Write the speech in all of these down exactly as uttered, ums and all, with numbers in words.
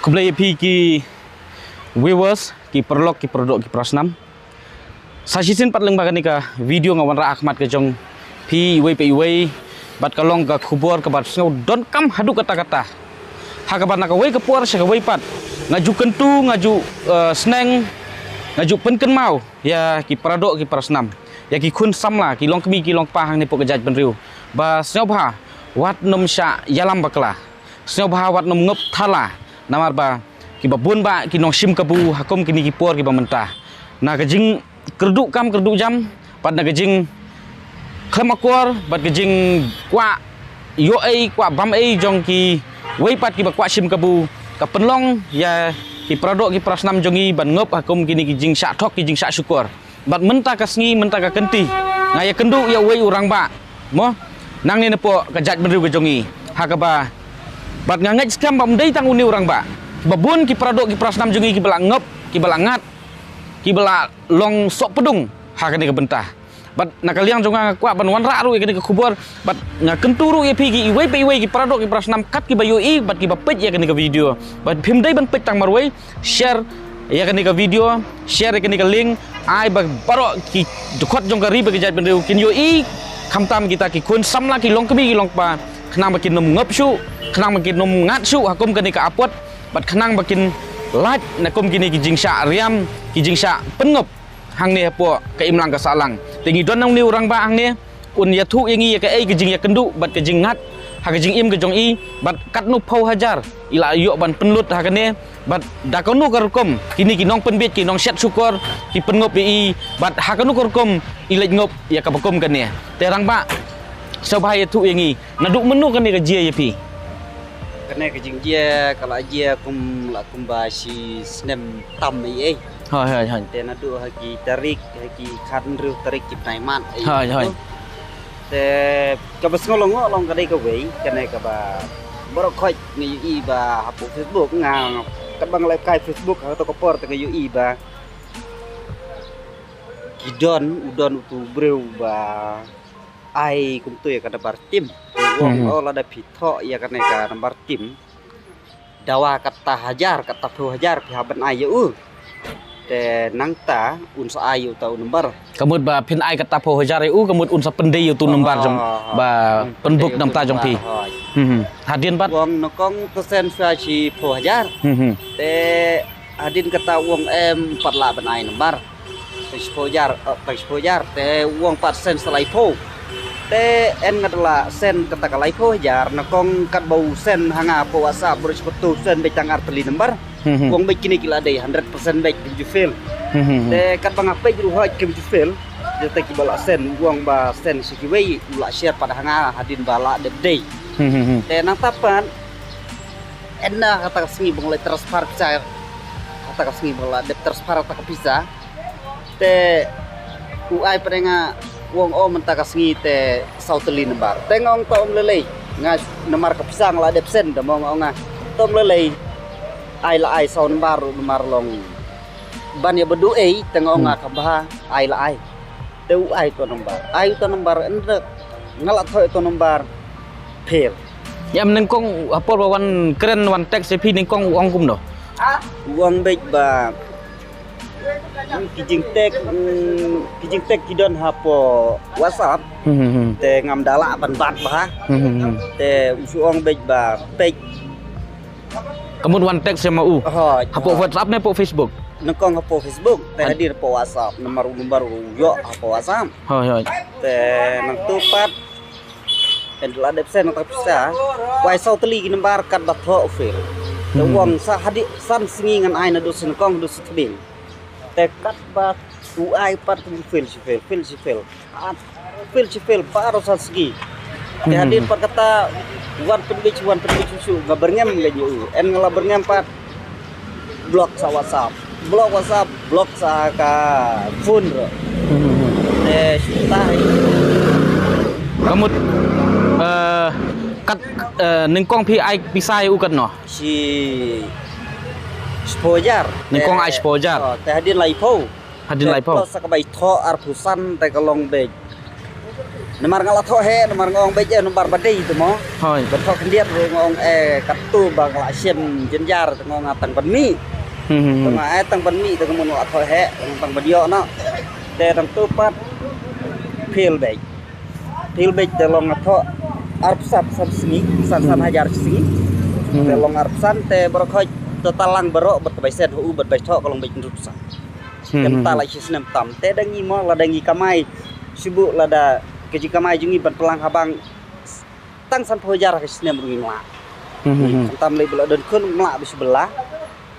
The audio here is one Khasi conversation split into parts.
Khublei ïa phi ki viewers, ki paralok, ki paradoh, ki parasnam. Sa shisien pat lyngba kane ka video nga wanrah ha khmat ka jong phi iwei pa iwei bad ka long ka khubor kaba sngew donkam haduh katta katta. Ha kaba na kawei ka por sha kawei pat nga ju kyntu, nga ju, eh, sneng, nga ju pynkynmaw ïa ki paradoh, ki parasnam, ïa ki khun samla, ki longkmie, ki longkpa hangne hapoh ka jaitbynriew ba sngewbha wat nym shah ïalam bakla. Sngewbha wat nym ngop thala, namar ba kiba bun bah ki nongshim kabu ha kum kine ki por kiba mynta, na ka jingkyrduh kam kyrduh jam bad na ka jingkhlem akor bad ka jingkwah ïoh ei kwah bam ei jong kiwei pat kiba kwah shim kabu, ka pynlong ïa ki paradoh, ki parasnam jong ngi ban ngop ha kum kine ki jingshah thok, ki jingshah shukor. Bad mynta ka sngi, mynta ka kynti, nga ïakynduh ïa uwei u rangbah, mo, nangne napoh ka jaitbynriew ka jong ngi. Ha kaba bad nga ngeit skhem ba ym dei tang une u rangbah, ba bun ki paradoh, ki parasnam jong ngi kiba la ngop, kiba la ngat, kiba la long sohpdung ha kane ka bynta. Bad na ka liang jong nga, nga kwah ban wanrah ruh ïa kane ka khubor. Bad nga kyntu ruh ïa phi ki iwei pa iwei, ki paradoh, ki parasnam kat kiba ïohi bad kiba peit ïa kane ka video, bad phim dei ban peit tang marwei, share ïa kane ka video, share ïa kane ka link, ai ba baroh ki dkhot jong ka ri bad ka jaitbynriew kin ïohi, khamtam kita ki khun samla, ki longkmie, ki longkpa, khnang ba kin nym ngop shuh, khnang ba kin nym ngat shuh ha kum kane ka apot, bad khnang ba kin lait na kum kine ki jingshah riam, ki jingshah pynngop hangne hapoh ka imlang ka sahlang. Te ngi don na une u rangbah hangne, un ïathuh ïa ngi ïa kaei ka jingïakynduh bad ka jingngat ha ka jingim ka jong i, bad katno phew hajar i la ïoh ban pynlut ha kane, bad da kano ka rukom kine ki nongpynbeit, ki nongshet shukor, ki pynngop ïa i, bad ha kano ka rukom i leit ngop ïa kaba kum kane. Te rangbah, sngewbha ïathuh ïa ngi, naduh mynno kane ka jia ïa phi? Kane ka jingjia ka la jia kum la kumba shi snem tam ei ei. Hooid, hooid, hooid. Te naduh ha ki tarik, ha ki khathynriew tarik ki bnai March ei ei. Hooid, hooid. Te kaba sngew lyngngoh long ka dei kawei, kane kaba baroh khoit nga ïohi ba hapoh Facebook, nga katba nga leh kai Facebook ha kato ka por te nga ïohi ba ki don, u don utu u briew ba ai kumto ïa ka nambar sim. Te u ong, mhm, oh, lada phi thoh ïa kane ka nambar sim, dawa katta hajar, katta phew hajar phi hap ban ai ïa u. Te nangta un sa ai ïa uta u nambar. Ka mut ba phin ai katta phew hajar ïa u, ka mut un sa pyndei ïa utu u nambar jong, oh, ba, hmm, pynbook, pyndei ïa utu u namta jong phi. Nambar, hooid. Hmm, hmm. Hadien pat? U ong nyngkong to send shuwa shi phew hajar. Hmm, hmm. Te hadien kata u ong em pat lah ban ai nambar. Tang shiphew hajar, eh, tang shiphew hajar, te u ong pat send sa laiphew. Te en nga da la send kata ka laiphew hajar, nyngkong katba u send ha nga hapoh WhatsApp, baroh shi katta u send beit tang ar tylli nambar. Hmm, hmm. U ong beit kine ki la dei hundred percent beit, kim ju fail. Hmm, hmm, hmm. Te katba nga peit ruh hooid kim ju fail. Te kiba la send, u ong ba send sha kiwei, u la share pat ha nga hadien ba la dep dei. Hmm, hmm, hmm. Te nangta pat, en na kata ka sngi ba nga la transfer pisa, kata ka sngi ba nga la dep transfer kata ka pisa. Te u ai pat ïa nga, u ong, oh, mynta ka sngi te saw tylli nambar. Te nga ong to ym lei lei. Nga namar ka pisa nga la dep send, te mo nga ong nga, to ym lei lei. Ai la ai saw nambar, namar long ban ïa ba duh ei, te nga ong nga, hmm, ka bha, ai la ai. Te u ai to nambar. Ai to nambar, ynda nga la thoh to nambar, fail. Ïa, em, nyngkong ha por ba wan kren, wan text ïa phi nyngkong u ong kumno? U ong beit ba, mm, ki jingtext, mm, ki jingtext ki don hapoh WhatsApp. Hmm, hmm, hmm. Te ngam da lah ban bat bha. Hmm, hmm, hmm. Te u shu ong beit ba peit. Ka mut wan text ïa ma u. Hooid. Hapoh WhatsApp ne hapoh Facebook? Nyngkong hapoh Facebook, te hadien hapoh WhatsApp, namar u nambar u ïoh hapoh WhatsApp. Hooid, hooid. Te nangtu pat en la dep send kata ka pisa. Wai saw tylli ki nambar katba thoh u fail. Te u ong sa hadien san sngi ngan ai naduh shi nyngkong haduh shi tbing. Te katba u ai pat ka mut fail shi fail, fail shi fail. Ah, fail shi fail baroh san sngi. Te hadien pat kata wan pynbeit, wan pynbeit shuh shuh, nga byrngem lei ïa u. En nga la byrngem pat. Block sa WhatsApp. Block WhatsApp, block sa ka phone ruh. Hmm. Te shu tai. Ka mut, eh, kat, eh, nyngkong phi ai pisa ïa u katno? Shi, shiphew hajar. Nyngkong ai shiphew hajar. Oh, te hadien laiphew. Hadien laiphew. Te plus sa kaba i thoh arphew san te ka long beit Namar nga la thoh heh, namar nga ong beit eh, namar ba dei te mo. Hoi. Ba thoh khyndiat ruh nga ong eh, katto ba nga la shem jynjar te nga ong nga tang ban mih. Hmm, hmm, Te hmm. nga eh tang ban mih te nga mun la thoh heh, tang ban ïoh noh. Te tang tu pat fail beit. Fail beit te long nga thoh arphew san, san sngi, san, san Hmm. hajar sngi. Hmm. Te long arphew san te baroh khoit te talang baroh bad ka bai set ha u bad bai thoh ka long beit hynriewphew san. Hmm, Te hmm, mynta hmm. la shi snem tam. Te da ngi mo, lada ngi kamai. Shu buh lada ka jingkamai jong ngi ban pynlang ha bank tang sanphew hajar ha ka snem ruh ngim lah. Hmm, hmm, hmm. Khamtam lei ba la don khun ngim lah ba shu bylla.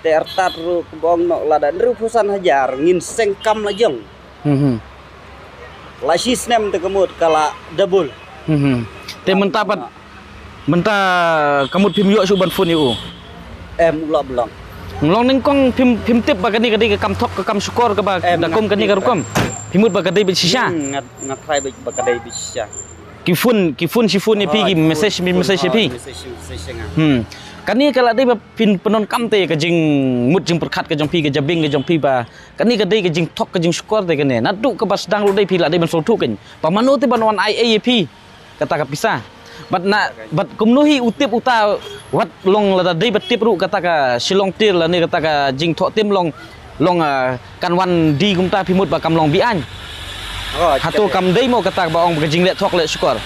Te artat ruh kaba ong noh lada hynriewphew san hajar ngin seng kam la jong. Hmm, hmm. La shi snem te ka mut ka la double. Hmm, hmm. Te mynta pat, mynta ka mut phim ïoh shuh ban phone ïa u. Em, u la blong. Nglong nyngkong phim, phim tip ba kane ka dei ka kam thok, ka kam shukor kaba Em, da kum nga kane tip ka rukom. Phim mut ba ka dei beit shisha. Hmm, nga, nga try beit ba ka dei beit shisha. Ki phone, ki phone shi phone ïa phi, Oh, ki phone, message, phone, message ïa oh, phi. Message, message ïa nga. Hmm. Kane ka la dei ba phin pyndonkam te ka jingmut jingpyrkhat ka jong phi, ka jabieng ka jong phi ba kane ka dei ka jingthok ka jingshukor te kane. Naduh kaba sdang ruh dei phi la dei ban sngewthuh kein. Ba mano te ban wan ai ei ïa phi kata ka pisa. Bad na, bad kumno hi u tip uta wat long lada dei ba tip ruh kata ka Shillong Teer lane kata ka jingthoh tim long, long, ah, kan wan die kumta phim mut ba kam long be-aiñ. Oh, Hato jabeng. Kam dei mo kata ba ong ba ka jingleh thok leh shukor.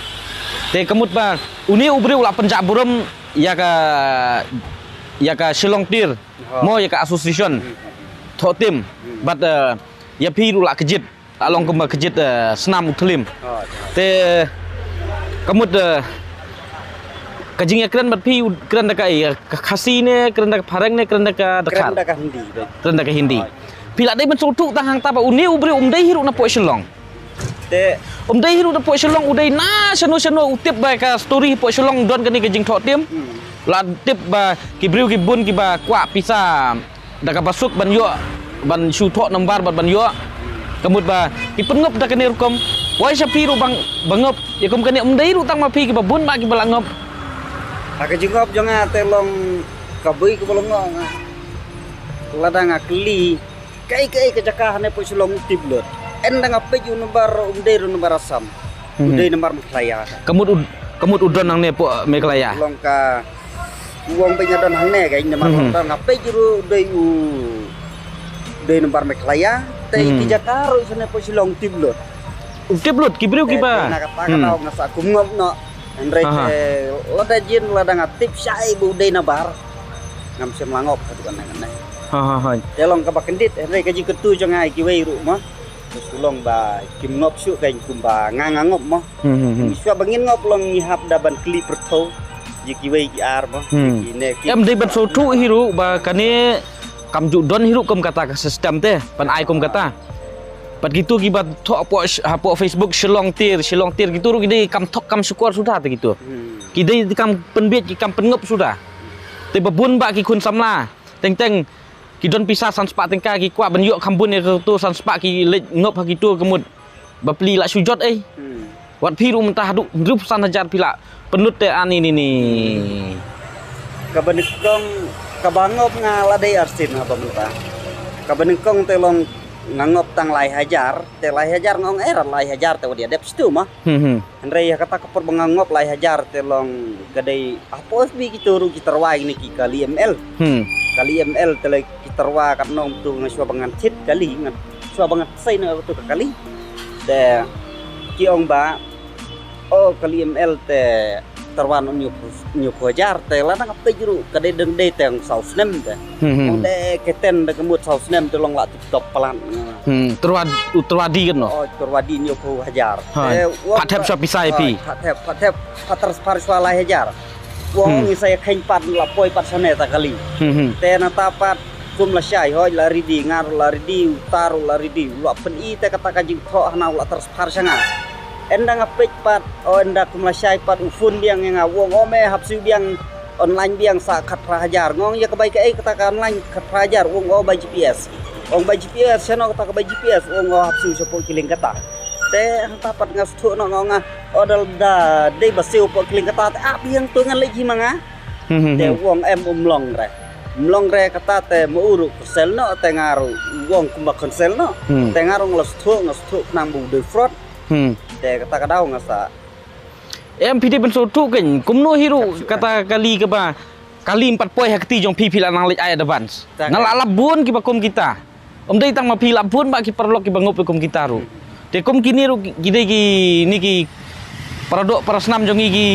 Te ka mut ba une u briew la pynjah burom ïa ka, ïa ka Shillong Teer. Oh. Mo ïa ka association. Hmm. Thoh tim. Hmm. Bad, eh, ïa phi ruh la kjit. La long kumba kjit, eh, snam u thlim. Oh, jabeng. Te ka mut, eh, ka jingïakren bad phi u kren da ka, eh, ka Khasi ne, kren da ka Phareng ne, kren da ka Dkhar. Kren da ka Hindi, beit. Kren da ka Hindi. Oh. Phi la dei ban sngewthuh tang hangta ba une u briew um dei hi ruh na poh Shillong. Te um dei hi ruh na poh Shillong, u dei na shano shano u tip ba ka story poh Shillong don kane ka jingthoh tim. Hmm. La tip ba ki briew ki bun kiba kwah pisa da kaba suk ban ïoh, ban shu thoh number bad ban ïoh. Ka mut ba ki pynngop da kane rukom. Wai sha phi ruh bang, ba ngop ïa kum kane um dei ruh tang ma phi kiba bun ba kiba la ngop. Ha ka jingngop jong nga te long ka bui kaba long nga. Lada nga kylli Kaei kaei ka jaka hane poh Shillong u tip lut. Ynda nga peit u number um dei ruh number Assam. U Mhm. dei number Meghalaya. Ka mut u, ka mut u don hangne poh Meghalaya. Long ka u ong beit nga don hangne ka ynda mar Mhm. long nga peit ruh u dei u dei number Meghalaya. Te Mhm. ki jaka ruh shane poh Shillong tip lut. U tip lut ki briew Te kiba. te na kata ka Hmm. daw nga sa kum ngop noh. Hynrei Aha. te lada jin lada nga tip shai ba u dei na bar. Ngam shym la ngop ka dukan na kane. Ha ha ha. Te long kaba kyndit hynrei ka jingkyntu jong nga ïa kiwei ruh mo. Te shu long ba kim ngop shuh ka kum ba nga nga ngop mo. Hmm, hmm, hmm. Shuwa ba ngin ngop long ngi hap da ban kylli pyrthuh. Ïa kiwei ki ar mo. Hmm. Ki ne ki Em dei ban sngewthuh hi ruh ba kane kam ju don hi ruh kum kata ka system te ban ai kum kata. Bad kitu kiba thoh hapoh, hapoh Facebook Shillong Tir, Shillong Tir kitu ruh ki dei kam thok kam shukor suda te kitu. Hmm. Ki dei kam pynbiej ki kam pynngop suda. Te ba bun ba ki khun samla. Teng teng ki don pisa san spah tyngka ki kwah ban ïoh kham bun ïa kitu san spah ki leit ngop ha kitu ka mut. Ba pli la shu jot ei. Hmm. Wat phi ruh mynta haduh hynriew san hajar phi la pynlut te ani ni ni. Kaba nyngkong kaba ngop nga la dei arsien haba mynta. Kaba nyngkong te long nga ngop tang lai hajar, te lai hajar nga ong eh lai hajar te wat ïa dep situ ma. Hmm, hmm. Hynrei ha kata ka por ba nga ngop lai hajar te long ka dei hapoh F B kitu ruh ki tyrwa kine ki kali M L. Hmm. Kali M L te la ki tyrwa katno tu nga shuwa ba ngan thied kali ngan shuwa ba ngan sei na tu ka kali. Te ki ong ba o kali M L te tyrwa no hynñiew phew, hynñiew phew hajar te la dang peit ruh ka dei dang dei tang saw snem te. Hmm, hmm. Ong dei keten da ka mut saw snem te long la tip top plan. Hmm, tyrwa, u tyrwa di kan no. Oh, tyrwa di hynñiew phew hajar. Ha. Te wong Pat thep shuwa pisa ïa phi. Oh, pat thep, pat thep, pat transfer shuwa lai hajar. Wong Hmm. ngi sa ïa kheiñ pat la poi pat shane ta kali. Hmm, hmm. Te nangta pat kum la shai hoi la ready, nga ruh la ready, uta ruh la ready. U la pyni te kata ka jingthoh hana u la transfer sha nga. Ynda nga peit pat, o ynda kum la shai pat u phone biang ïa nga u ong o me hap siew biang online biang sa khatphra hajar. Nga ong ïa ka bai kaei kata ka online khatphra hajar, u ong o bai G P S. Ong bai G P S, shano kata ka bai G P S, u ong o hap siew shapoh Kylliang Kata. Te hangta pat nga sngewthuh noh nga ong nga, o da la dei ba siew poh Kylliang Kata te ah biang to ngan leit hi ma nga. Hmm, hmm, Te hmm. u ong em um long re. Um long re kata te ma u ruh cancel noh te nga ruh u ong kumba cancel noh. Hmm. Te nga ruh nga la sngewthuh, nga sngewthuh khnang ba u dei fraud. Hmm. Te kata ka daw nga sa. Em phi dei ban sngewthuh kein, kumno hi ruh kata kali kaba kali ym pat poi ha kti jong phi, phi la nang leit ai advance. Nga la lap bun kiba kum kita. Ym dei tang ma phi, lap bun bah ki paralok kiba ngop kum kita ruh. Te kum kine ruh ki dei kine ki para doh para snam jong ngi, ki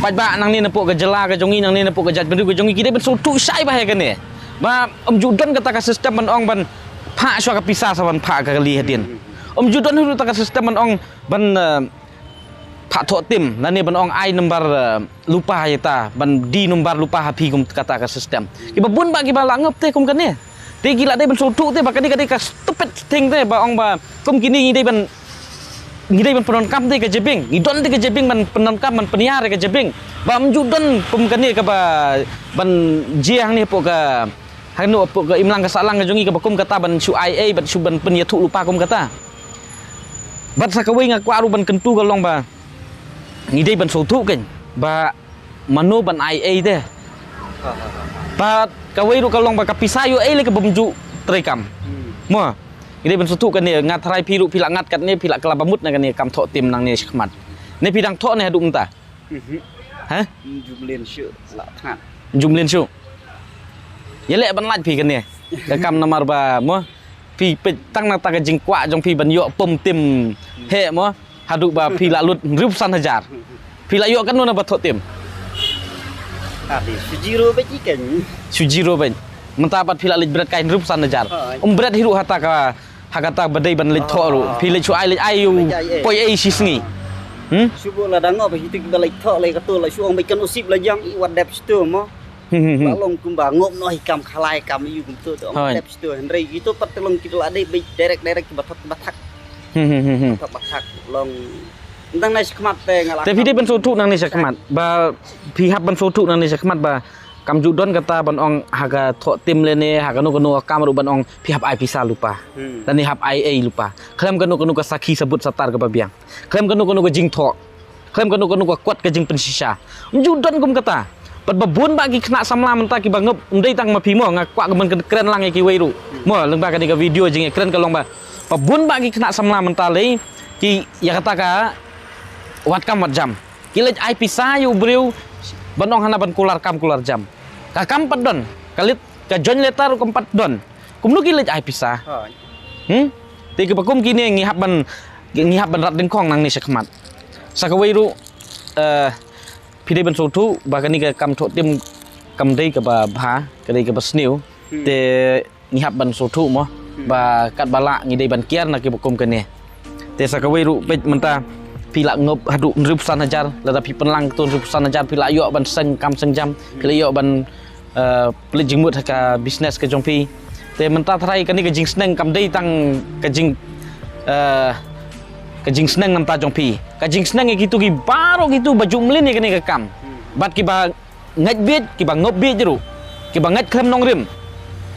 paidbah nangne napoh ka jylla ka jong ngi, nangne napoh ka jaitbynriew ka jong ngi, ki dei ban sngewthuh shai bah ïa kane. Ba ym ju don kata ka system ban ong ban phah shuwa ka pisa sa ban phah ka kali hadien. Ym ju don hi ruh kata ka system ban ong ban, eh, phah thoh tim, lane ban ong ai number, eh, lypa ïa ta, ban die number lypa ha phi kum kata ka system. Kiba bun bah kiba la ngop te kum kane. Te ki la dei ban sngewthuh te ba kane ka dei ka stupid thing te ba ong ba kum kine ngi dei ban, ngi dei ban pyndonkam te ka jabieng. Ngi don te ka jabieng ban pyndonkam, ban pynïar ïa ka jabieng. Ba ym ju don kum kane kaba ban jia hangne hapoh ka, hangne hapoh ka imlang ka sahlang ka jong ngi kaba kum kata ban shu ai ei, ban shu ban pynïathuh lypa kum kata. Bad sa kawei nga kwah ruh ban kyntu ka long ba ngi dei ban sngewthuh kein ba mano ban ai ei te. Bad kawei ruh ka long ba ka pisa ïoh ei lei kaba ym ju treikam. Mo, ngi dei ban sngewthuh kane, nga tharai phi ruh phi la ngat katne, phi la kylla ba mut na kane ka kam thoh tim nangne shakhmat. Ne phi dang thoh ne haduh mynta? Ha? Jumlin shu la thngan. Jumlin shu. Ïa leh ban lait phi kane ka kam namar ba mo phi peit tang na ta ka jingkwah jong phi ban ïoh pom tim heh mo. Haduh ba phi la lut hynriewphew san hajar. Phi la ïoh katno na ba thoh tim? Ade, shu zero bad ki kan. Shu zero bad. Mynta pat phi la leit bret kai hynriewphew san hajar. Ym bret hi ruh ha ta ka, ha kata ba dei ban leit thoh ruh. Phi leit shu ai, leit ai ïa u poi ei shi sngi. Hmm? Shu ba la dang ngop hi tik ba leit thoh lei kato la shu ong bad kan u sip la jam i wat dep stu mo. Hmm, hmm, hmm. Ba long kumba ngop noh i kam khalai kam i kumto dong. Hoi. Dep stu hynrei kito pat te long kito la dei bad direct direct ba thak ba thak. Hmm, hmm, hmm, hmm. Thak ba thak long. Ndang nai shakhmat te nga la. Te phi dei ban sngewthuh nangne shakhmat ba phi hap ban sngewthuh nangne shakhmat ba kam ju don kata ban ong ha ka thoh tim lane ha kano kano ka kam ruh ban ong phi hap ai pisa lypa. Hmm. Lane hap ai ei lypa. Khlem kano kano ka sakhi sabut satar kaba biang. Khlem kano kano ka jingthoh. Khlem kano kano ka kot ka jingpynshisha. Ym ju don kum kata. Bad ba bun bah ki khynnah samla mynta kiba ngop, ym dei tang ma phi mo, nga kwah ka ban kren lang ïa kiwei ruh. Mo, lyngba kane ka video jingïakren ka long ba ba bun bah ki khynnah samla mynta lei ki ïa kata ka wat kam wat jam. Ki leit ai pisa ïa u briew ban ong hana ban kular kam kular jam. Ka kam pat don, ka lit, ka join letter ruh kam pat don. Kumno ki leit ai pisa? Hoi. Hmm? Te kiba kum kine ngi hap ban, ngi hap ban rat dyngkhong nangne shakhmat. Sa kawei ruh, eh, phi dei ban sngewthuh ba kane ka kam thoh tim kam dei kaba bha, ka dei kaba sniew. Hmm. Te ngi hap ban sngewthuh mo. Hmm. Ba katba lah ngi dei ban kiar na kiba kum kane. Te sa kawei ruh peit mynta phi la ngop haduh hynriewphew san hajar, lada phi pynlang kato hynriewphew san hajar phi la ïoh ban seng kam seng jam, phi la ïoh ban, eh, pynleit jingmut ha ka business ka jong phi. Te mynta tharai kane ka jingsneng kam dei tang ka jing, eh, ka jingsneng namar jong phi. Ka jingsneng ïa kito ki baroh kito ba ju mlien ïa kane ka kam. Bad kiba ngeit bieit, kiba ngop bieit ruh. Kiba ngeit khlem nongrim.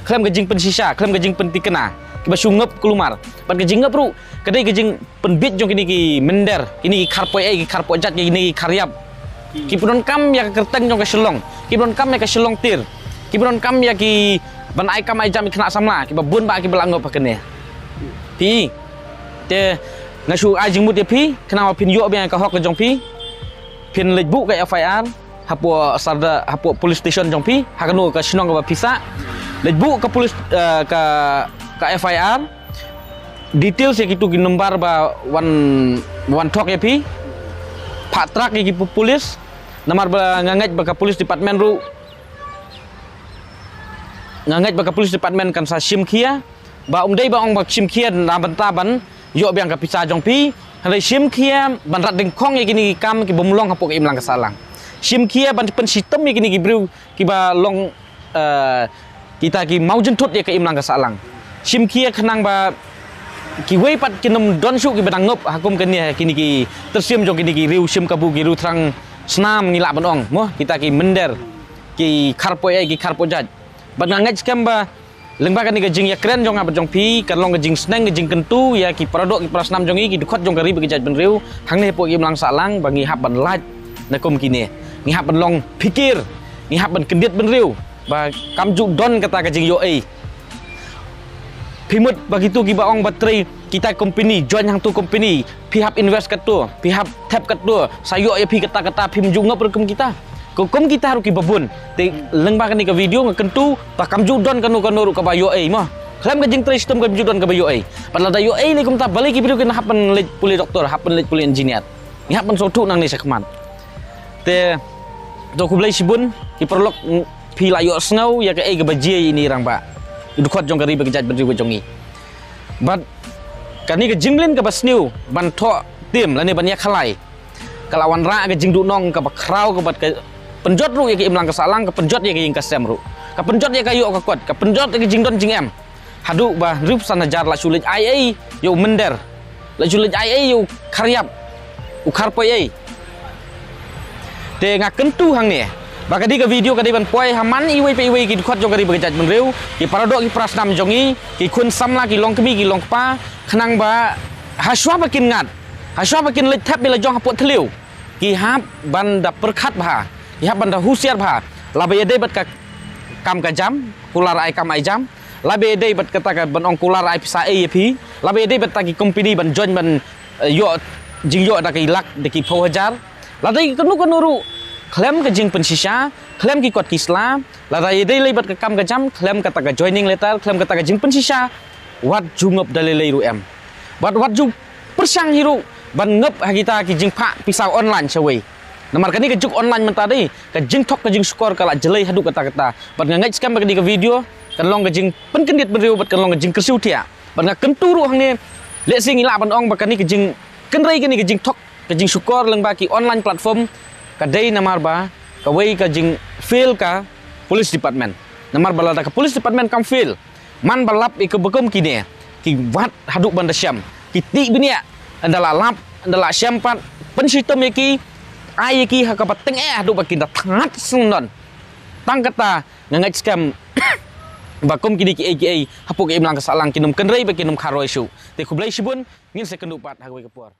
Khlem ka jingpynshisha, khlem ka jingpyntikna. Kiba shu ngop kulmar. Bad ka jingngop ruh ka dei ka jingpynbieit jong kine ki mynder, kine ki kharpoi ei, ki kharpoi jait, kine ki khariap. Hmm. Ki pyndonkam ïa ka kyrteng jong ka Shillong. Ki pyndonkam ïa ka Shillong Tir. Ki pyndonkam ïa ki ban ai kam ai jam ïa ki khynnah samla, kiba bun bah kiba la ngop ha kane. Phi. Te nga shu ai jingmut ïa phi, khnang ba phin ïoh biang ka hok ka jong phi. Phin leit buh ka F I R hapoh sawdong, hapoh police station jong phi, ha kano ka shnong kaba phi sah. Leit buh ka police, eh, ka, ka F I R. Details ïa kito ki number ba wan, wan thok ïa phi. Phah track ïa ki pu-, police. Namar ba nga ngeit ba ka police department ruh, nga ngeit ba ka police department kan sa shim khia. Ba ym dei ba ong ba shim khia na bynta ban ïoh biang ka pisa jong phi. Hynrei shim khia ban rat dyngkhong ïa kine ki kam ki bym long hapoh ka imlang ka sahlang. Shim khia ban pynshitom ïa kine ki briew kiba long, eh, kita ki mawjynthut ïa ka imlang ka sahlang. Shim khia khnang ba kiwei pat kin ym don shuh kiba dang ngop ha kum kane, kine ki tyrsim jong kine ki riew shim kabu, ki riew thrang snam ngi lah ban ong mo, kita ki mynder, ki kharpoi ei, ki kharpoi jait. Bad nga ngeit skhem ba lyngba kane ka jingïakren jong nga bad jong phi, kan long ka jingsneng, ka jingkyntu ïa ki paradoh, ki parasnam jong ngi, ki dkhot jong ka ri bad ka jaitbynriew hangne hapoh ka imlang sahlang, ba ngi hap ban lait na kum kine. Ngi hap ban long phikir, ngi hap ban kyndit bynriew ba kam ju don kata ka jingïoh ei. Phi mut ba kito kiba ong ba trei kita company, join hangtu company, phi hap invest katto, phi hap thep katto, sa ïoh ïa phi kata kata, phim ju ngop ruh kum kita. Kum, kum kita ruh kiba bun. Te lyngba kane ka video nga kyntu ba kam ju don kano kano ruh kaba ïoh ei mo. Khlem ka jingtrei shitom kam ju don kaba ïoh ei. Pat lada ïoh ei lei kumta balei ki briew kin hap ban leit pule doktor, hap ban leit pule engineer. Ngi hap ban sngewthuh nangne shakhmat. Te to khublei shibun ki paralok, phi la ïohsngew ïa kaei kaba jia ïa ine i rangbah, i dkhot jong ka ri bad ka jaitbynriew ka jong ngi. Bad kane ka jingmlien kaba sniew ban thoh tim lane ban ïakhalai ka la wanrah ka jingduhnong kaba khraw kaba ka pynjot ruh ïa ka imlang ka sahlang, ka pynjot ïa ka ïing ka sem ruh, ka pynjot ïa ka ïoh ka kot, ka pynjot ïa ka jingdon jingem. Haduh ba hynriewphew san hajar la shu leit ai ei ïa u mynder, la shu leit ai ei ïa u kharïap, u kharpoi ei. Te nga kyntu hangne ba ka dei ka video ka dei ban poi ha man iwei pa iwei ki dkhot jong ka ri bad ka jaitbynriew, ki paradoh ki parasnam jong ngi, ki khun samla, ki longkmie ki longkpa, khnang ba hashwa ba kin ngat, hashwa ba kin leit thep ïa la jong hapoh thliew, ki hap ban da pyrkhat bha, ki hap ban da husiar bha. Laba ïadei bad ka kam ka jam, kular ai kam ai jam, laba ïadei bad kata ka ban ong kular ai pisa ei ïa phi, laba ïadei bad ta ki company ban join ban, eh, ïoh jingïoh da ki lak da ki phew hajar. Lada ïa kano kano ruh khlem ka jingpynshisha, khlem ki kot ki sla, lada ïadei lei bad ka kam ka jam, khlem kata ka joining letter, khlem kata ka jingpynshisha, wat ju ngop da lei lei ruh em. Bad wat ju pyrshang hi ruh ban ngop ha kita ki jingphah pisa online shawei. Namar kane ka juk online mynta dei ka jingthok ka jingshukor ka la jlei haduh katta katta. Bad nga ngeit skhem ba kane ka video kan long ka jingpynkyndit bynriew bad kan long ka jingkyrsiew thiah. Bad nga kyntu ruh hangne, lehse ngi lah ban ong ba kane ka jingkynrei kane ka jingthok ka jingshukor lyngba ki online platform ka dei namar ba kawei ka jingfail ka police department. Namar ba lada ka police department kam fail, man ba lap ïa kiba kum kine, ki wad haduh ban da shem, ki tih bniah, ynda la lap, ynda la shem pat, pynshitom ïa ki, ai ïa ki ha kaba tyngeh haduh ba kin da thngat syndon. Tang kata nga ngeit skhem ba kum kine kiei kiei hapoh ka imlang ka sahlang kin ym kynrei bad kin ym kharoi shuh. Te khublei shibun, ngin sa ïakynduh pat ha kawei ka por.